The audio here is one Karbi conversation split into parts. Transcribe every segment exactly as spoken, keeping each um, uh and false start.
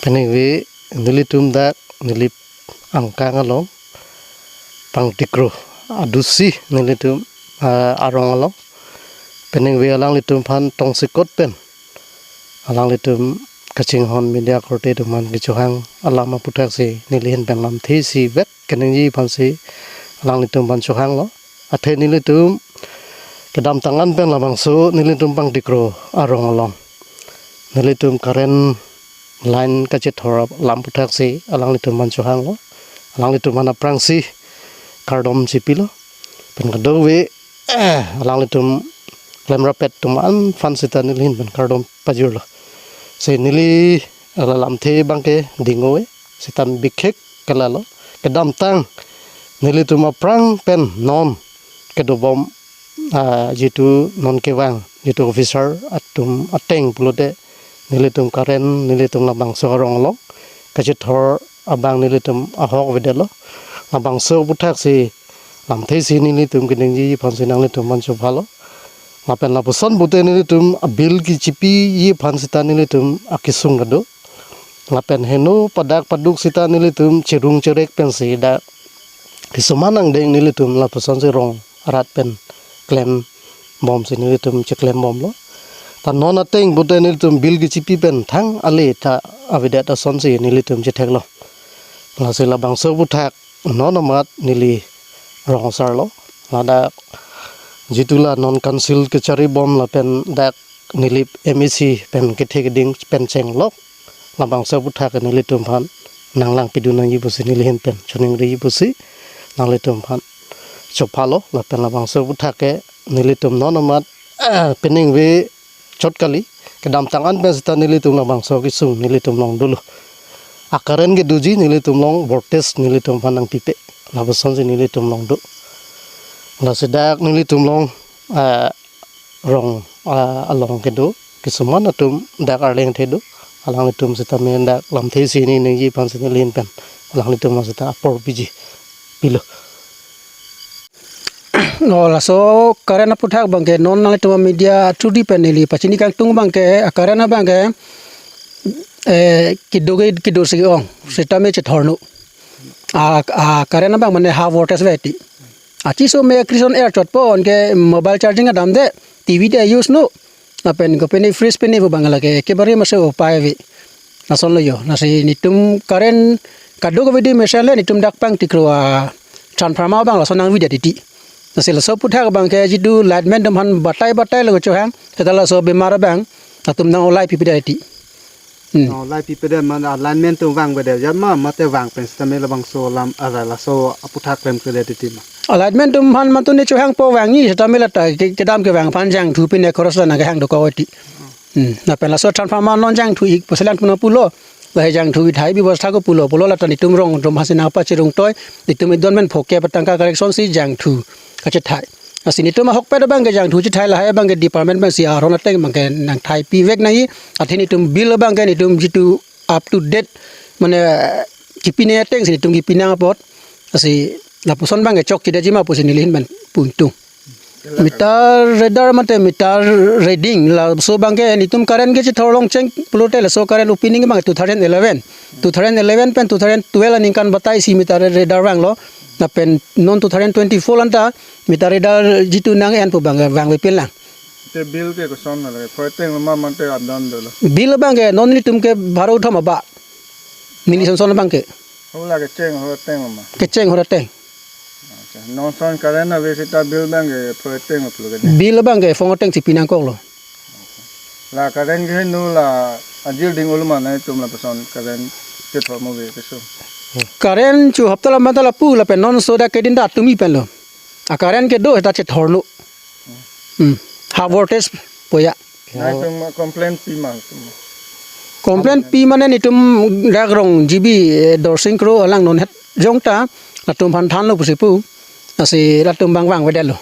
Anyway, nelitum dak neli angkang along Pangtikro adusi nelitum, ah, arong along. Peningve alanglitum aphan tongsekot pen alanglitum kachinghon media korte atum aphan kechohang alam aputhaksi nelihin pen lamthe isi vek keningje aphansi alanglitum aphan chohanglo. Athe nelitum kedamtang an pen labangso nelitum Pangtikro arong along nelitum current line kachethor alam aputhaksi alanglitum aphan chohanglo. Alanglitum aphan aphrangsi kardom chipilo. Pen kadokave, eh, alanglitum klemrapet atum aphan seta nelihin pen kardom pajirlo. Si neli la lamthe abangke dingove, seta bikhek ke lalo. Kedamtang nelitum aphrang pen non kedobom, ah, jitu non kevang, jitu officer atum ateng pulote nelitum current, nelitum labangso arong along kachethor abang nelitum ahok avedetlo. Labangso aputhaksi lamthe isi nelitum keningje aphansi nanglitum aphan chophalo. Lapen lapuson pute nelitum abill kechipiji aphan seta nelitum akesung kedo. Lapen heno padak paduk seta nelitum cherung cherek pensi dak kisuman angdeng nelitum lapusonsi rong arat pen klembomsi nelitum cheklembomlo. Ta non ateng pute nelitum bill kechipi pen thang ale ta avedet asonsi nelitum chetheklo. Lasi labangso aputhak non amat neli rong asarlo. Ladak jitu la non council kecharibom lapen dak Nilip M A C pen kethe keding pen chenglok labangso aputhak nelitum aphan nanglangpidun nangji pusi nelihin pen choningri pusi nanglitum aphan chophalo. Lapen labangso aputhak ke nelitum non amat, ah, peningve chot kali, kedamtang an pen seta nelitum labangso kesung nelitum along dolo. Akaren kedoji nelitum along voltage nelitum aphan nangpipe. Lapusonsi nelitum along do. Lasi dak nelitum along, ah, rong, ah, along kedo, kisuman atum dak Arleng athe do, alanglitum seta men dak lamthe isi ningje aphansi nelihin pen alanglitum seta apor piji pilo. Oh, laso current aputhak abangke non nanglitum media through di pen neli pachini kangtung abangke, ah, current abangke, eh, kedo ke kedo si ong, seta me chethorno. Ah, ah, current abang mane half voltage ave ti. Achiso me krison er chotpo, anke mobile charging kedamde, T V de use no. Lapen kopine fridge pine pu abang lake ekebare mase upai ave. Lasonlo yo. Lasi netum current kadokave di mesen le netum dak Pangtikro a-transformer abang lason nangvedet titi. Lasi laso aputhak abangke jitu lineman atum aphan batai batai lo chohang. Seta laso bemar abang atum nang-olai pipedet titi. Hmm. Oh, lai pipedet mane alignment atum vangvedet jat ma, mate vang pen seta me labangso alam, ah, laso aputhak klemkledet titi ma? Alignment atum aphan mane to ne chohangpo vangji, seta me lata ke-, kedam kevang aphan jangthu pine khoros la nangkehang dokok titi. Hmm. Lapen laso transformer non jangthu ik pusi alanglitum pulo. Lahai jangthu ithai bibostha ko pulo, pulo lata netum rong atum aphansi nangpachirung toi, netum idon men phongkep atangka correction si jangthu kachethai. Lasi netum ahokpet abangke jangthu chethai lahai abangke department pensi aron ateng abangke nangthai pivek nangji, athe netum bill abangke netum jitu up to date mane kipine atengsi netum kipi nang apot. Lasi lapuson abangke chokchedetji ma pusi nelihin pen pu ingtung. Meter reader mate meter reading laso abangke netum current kechethor along cheng pulote laso current opening abang two thousand eleven. Two thousand eleven pen two thousand twelve aningkan batai si meter reader vanglo. Lapen non two thousand twenty-four anta meter reader jitu nang-en pu abang vangvepin lang. Te bill ke koson na lage? Phoi ateng ma mate adon dolo? Bill abangke non netum ke baro thom aba. Neli sonson abangke. Ho lake cheng ho ateng ma? Kecheng ho ateng. Acha, non son current ave seta bill abangke phoi ateng aplo ke? Bill abangke phong atengsi pi nangkoklo. La current ke nu la ajir ding uluma na itum lapuson current chethor mo ave keso. Current chu hapta la mata lapu lapen non soda kedin da tumi penlo. A current kedo seta chethorlo. Hmm. Half voltage po ya. Na itum complaint pi ma itum? Complaint pi mane netum dak rong G B, eh, Dorsing Kro alang non het jongta latum aphan thanlo pusi pu. Lasi latum abang vangvedetlo.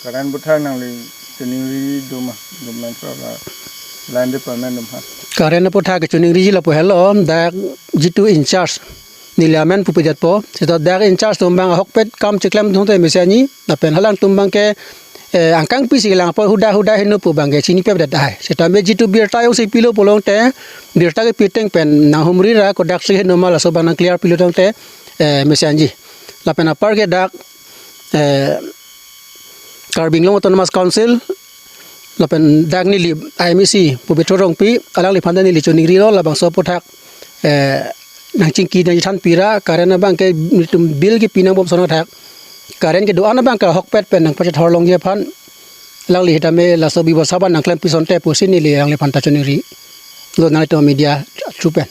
Current aputhak nangli chiningri do ma, government la line department atum aphan? Current aputhak chiningriji lapu helo, dak jitu in charge neli amen pupidetpo, seta dak in charge atum abang ahokpet kam chiklem thongte mesen ni, lapen alangtum abangke eh, angkang pisi lang apot huda huda heno pu abangke chinipedet tahai. Setame jitu birta jongsi pilo pulote, birta kepi ateng pen nanghumri ra kodaksi heno ma laso abang nang clear pilo tangte, eh, mesenji. Lapen apar ke dak, eh, Karbi Anglong Autonomous Council, lapen dak neli I M A C Pabitra Rongpi, alangliphan ta neli choningrilo labangso aputhak, eh, nangchingki nangchethanpi ra, current abangke nelitum bill kepi nangbom ason athak, current kedo-an abangke ahokpet pen nangpachethor longji aphan, alangli sitame laso bebosta abang nangklempi asonte pusi neli alangliphan ta choningri. Lo nanglitum media through pen.